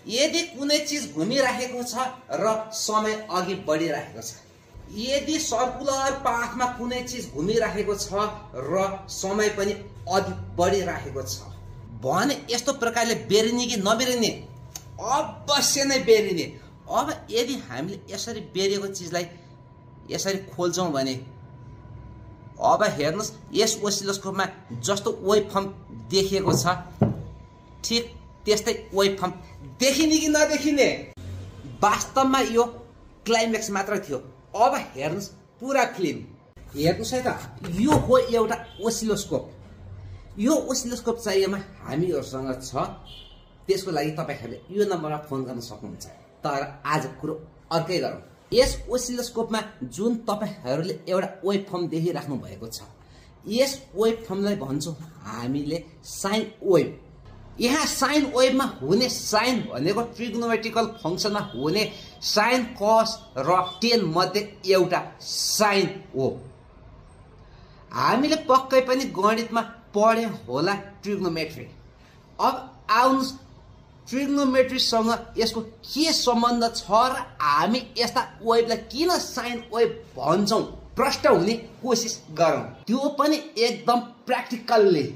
यदि कुनै चीज घुमिरहेको छ र समय अघि बढिरहेको छ, यदि सर्कुलर पाथमा कुनै चीज घुमिरहेको छ र समय पनि अघि बढिरहेको छ भने यस्तो प्रकारले बेरिने कि नबेरिने? अवश्य नै बेरिने। अब यदि हामीले यसरी बेरेको चीजलाई यसरी खोल्छौं भने अब हेर्नुस्, यस ओसिलोस्कोपमा जस्तो वेभ फर्म देखिएको छ ठीक त्यस्तै वेभ फर्म देखिने कि नदेखिने? वास्तवमा यो क्लाइमेक्स मात्र थियो। अब हेर्नुस् पुरा फिल्म हेर्नुस् है त। यो हो एउटा ओसिलोस्कोप। यो ओसिलोस्कोप चाहिएमा हामीहरुसँग छ, त्यसको लागि तपाईहरुले यो नम्बरमा फोन गर्न सक्नुहुन्छ। तर आज कुरो अर्कै गरौँ। यस ओसिलोस्कोपमा जुन तपाईहरुले एउटा वेभ फर्म देखिराख्नु भएको छ, यस वेभ फर्मलाई भन्छौं हामीले साइन वेभ। यहाँ साइन वेभमा हुने साइन भनेको ट्रिग्नोमेट्रिकल फंक्सनमा हुने साइन कस र टेन मध्ये एउटा साइन हो। हामीले पक्कै पनि गणितमा पढे होला ट्रिग्नोमेट्री। अब आउनुस् ट्रिग्नोमेट्रीसँग यसको के सम्बन्ध छ र हामी यस्ता वेभलाई किन साइन वेभ भन्छौं प्रष्ट हुने कोसिस गरौँ, त्यो पनि एकदम प्र्याक्टिकल्ली।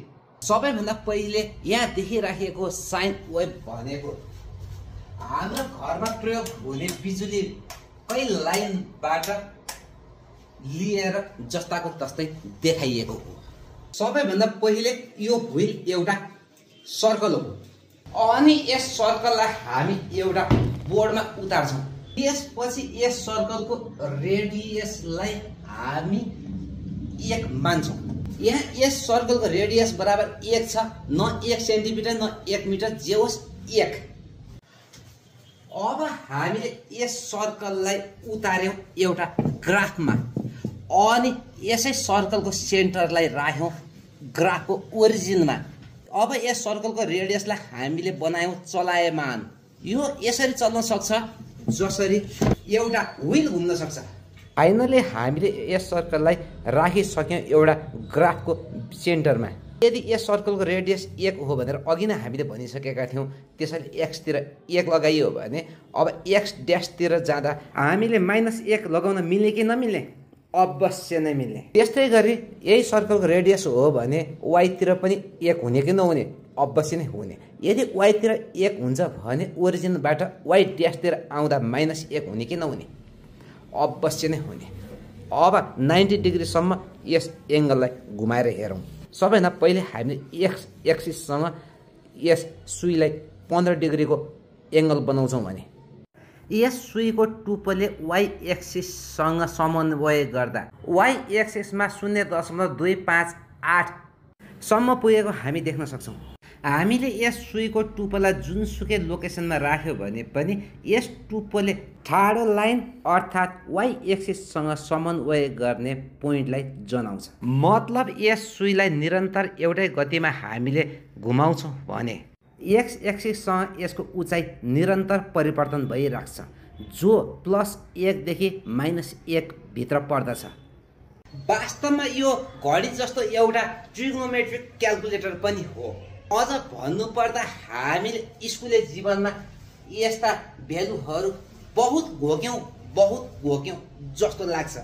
सबैभन्दा पहिले यहाँ देखिराखेको साइन वेभ भनेको हाम्रो घरमा प्रयोग हुने बिजुलीकै लाइनबाट लिएर जस्ताको तस्तै देखाइएको हो। सबैभन्दा पहिले यो व्हील एउटा सर्कल हो अनि यस सर्कललाई हामी एउटा बोर्डमा उतार्छौं। त्यसपछि यस सर्कलको रेडियसलाई हामी 1 मान्छौं। यहाँ यस सर्कलको रेडियस बराबर 1 छ, न 1 सेन्टिमिटर न 1 मिटर, जे होस् 1। अब हामीले यस सर्कललाई उतार्यौं एउटा ग्राफमा अनि यसै सर्कलको सेन्टरलाई राख्यौं ग्राफको ओरिजिनमा। अब यस सर्कलको रेडियसलाई हामीले बनायौं चलायमान। यो यसरी चल्न सक्छ जसरी एउटा व्हील घुम्न सक्छ। फाइनली हामीले यस सर्कललाई राखिसक्यौं एउटा ग्राफको सेन्टरमा। यदि यस सर्कलको रेडियस 1 हो भनेर अघि नै हामीले भनिसकेका थियौं, त्यसैले x तिर 1 लगाइयो भने अब x ड्याश तिर जाँदा हामीले -1 लगाउन मिल्ने कि नमिल्ने? अवश्य नै मिल्ने। त्यस्तै गरी यही सर्कलको रेडियस हो भने y तिर पनि 1 हुने कि नहुने? अवश्य नै हुने। यदि y तिर 1 हुन्छ भने ओरिजिनबाट y ड्याश तिर आउँदा -1 हुने कि नहुने? अवश्य नै हुने। अब 90 डिग्रीसम्म यस एंगललाई घुमाएर हेरौं। सबैभन्दा पहिले हामीले x एक्सिससँग यस सुईलाई 15 डिग्रीको एंगल बनाउँछौं भने यस सुईको टुप्पोले y एक्सिससँग समन्वय गर्दा y एक्सिसमा 0.258 सम्म पुगेको हामी देख्न सक्छौं। हामीले यस सुईको टुप्पोलाई जुनसुकै लोकेसनमा राख्यो भने पनि यस टुप्पोले ठाडो लाइन अर्थात् y एक्सिससँग समन्वय गर्ने पोइन्टलाई जनाउँछ। मतलब यस सुईलाई निरन्तर एउटै गतिमा हामीले घुमाउँछौं भने x एक्सिससँग यसको उचाइ निरन्तर परिवर्तन भइराख्छ, जो +1 देखि -1 भित्र पर्दछ। वास्तवमा यो घडी जस्तो एउटा ट्रिग्नोमेट्रिक क्याल्कुलेटर पनि हो। अझ भन्नुपर्दा हामीले स्कुले जीवनमा यस्ता भ्यालुहरू बहुत घोक्यौं जस्तो लाग्छ।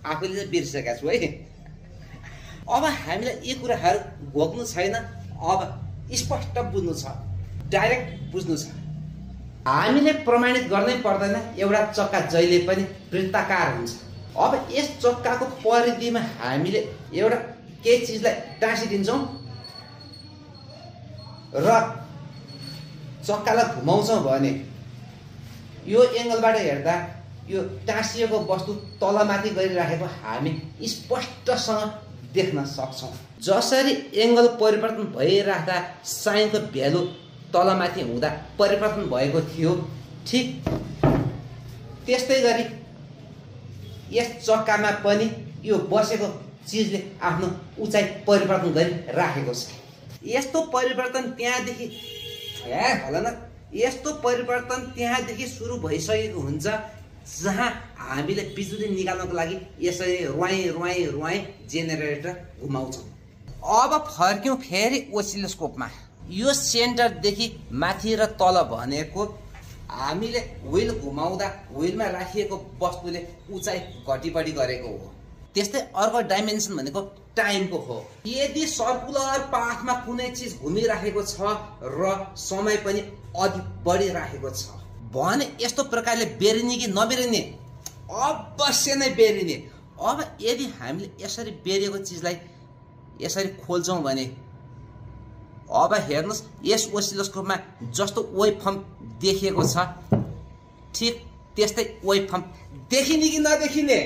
आफैले चाहिँ बिर्सेका छु है। अब हामीलाई यी कुराहरू घोक्नु छैन, अब स्पष्ट बुझ्नु छ, डाइरेक्ट बुझ्नु छ। हामीले प्रमाणित गर्नै पर्दैन एउटा चक्का जहिले पनि वृत्ताकार हुन्छ। अब यस चक्काको परिधिमा हामीले एउटा केही चीजलाई टाँसिदिन्छौं र चक्कालाई घुमाउँछौं भने यो एंगलबाट हेर्दा यो टाँसिएको वस्तु तलमाथि गरिराखेको हामी स्पष्टसँग देख्न सक्छौं। जसरी एंगल परिवर्तन भइराख्दा साइनको भ्यालु तलमाथि हुँदा परिवर्तन भएको थियो, ठीक त्यस्तै गरी यस चक्कामा पनि यो बसेको चीजले आफ्नो उचाइ परिवर्तन गरि राखेको छ। यस्तो परिवर्तन त्यहाँदेखि सुरु भइसकेको हुन्छ जहाँ हामीले बिजुली निकाल्नको लागि यसरी रुवाई जेनेरेटर घुमाउँछौं। अब फर्क्यौं फेरि ओसिलोस्कोपमा। यो सेन्टरदेखि माथि र तल भनेको हामीले व्हील घुमाउँदा व्हीलमा राखिएको वस्तुले उचाइ घटी बढी गरेको हो। त्यस्तै अर्को डाइमेन्सन भनेको टाइमको हो। यदि सर्कुलर पाथमा कुनै चिज घुमिराखेको छ र समय पनि अघि बढिराखेको छ भने यस्तो प्रकारले बेरिने कि नबेरिने? अवश्य नै बेरिने। अब यदि हामीले यसरी बेरिएको चिजलाई यसरी खोल्छौँ भने अब हेर्नुहोस्, यस ओसिलोस्कोपमा जस्तो वेभ फर्म देखिएको छ ठिक त्यस्तै वेभ फर्म देखिने कि नदेखिने?